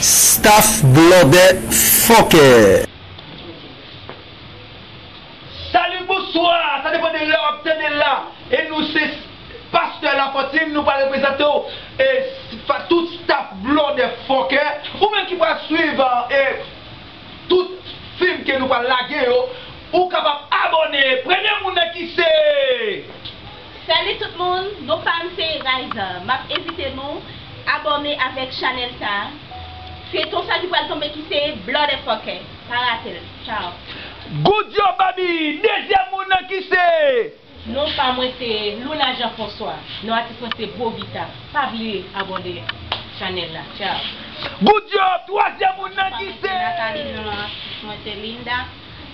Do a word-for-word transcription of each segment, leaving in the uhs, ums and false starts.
Staff blòdè fòkè. Salut, bonsoir, sa depann de lè w ap tande l la. E nou se Pastè Lafontin, nou pral reprezante w e tout staff blòdè fòkè. Ou menm ki pral swiv e tout fim ke nou pral lage yo, ou kapab abòne. Premye moun nan ki se. Salut tout moun, non pa m se Raiza. M ap envite nou abòne avèk chanèl sa. Feyton sa ki pral tonbe ki se Blood and Fucker. Pa rate l. Ciao. Good job, Babi. Dezyèm moun nan ki se. Non pa mwen se Luna Jean François. Non atis mwen se Bovita. Pa bliye abòne chanèl la. Ciao. Good job. Twazyèm moun nan ki se. Nathalie, non atis mwen se Linda.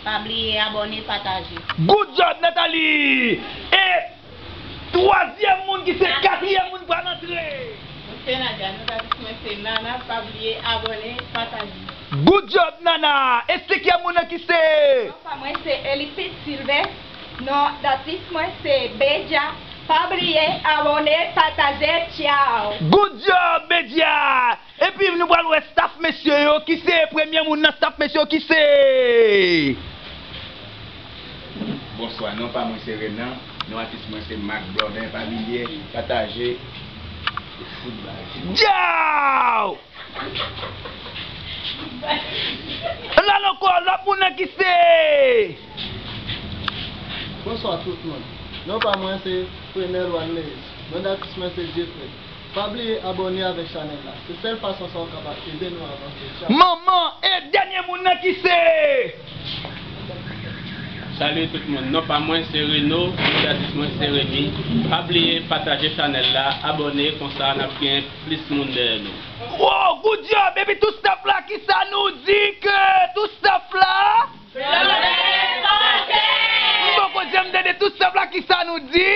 Pa bliye abòne, pataje. Good job, Nathalie. E twazyèm moun ki se katriyèm moun pral antre. Mwen se Nadia, non atis mwen se Nana, pa bliye abòne, pataje. Good job, Nana. E senkyèm moun nan ki se. Non pa mwen se Elipit Sylvestre. Non atis mwen se Bedja. Pa bliye abòne, pataje, ciao. Good job, Bedja. Epi nou pral wè staff mesye yo ki se premye moun nan staff mesye yo ki se. Bonswa, non pa mwen se Renan, non atis mwen se Marc Blondin, pa bliye pataje. Djaw! Ann al ankò, lòt moun nan ki se. Bonswa tout moun. Non pa mwen se Frenel Wanleis. Non atis mwen se Jeffrey. Pa bliye abòne avèk chanèl la. Se sèl fason sa w kapab ede nou avanse. Ciao. Manman, e dènye moun nan ki se. Salut tout moun, non pa mwen se Reno, non atis mwen se Remy. Pa bliye pataje chanèl la, abòne, konsa n ap gen plis moun dèyè nou. Wow, good job! Epi tout staff la, kisa nou di ke tout staff la? M poko janm tande tout staff la, kisa nou di?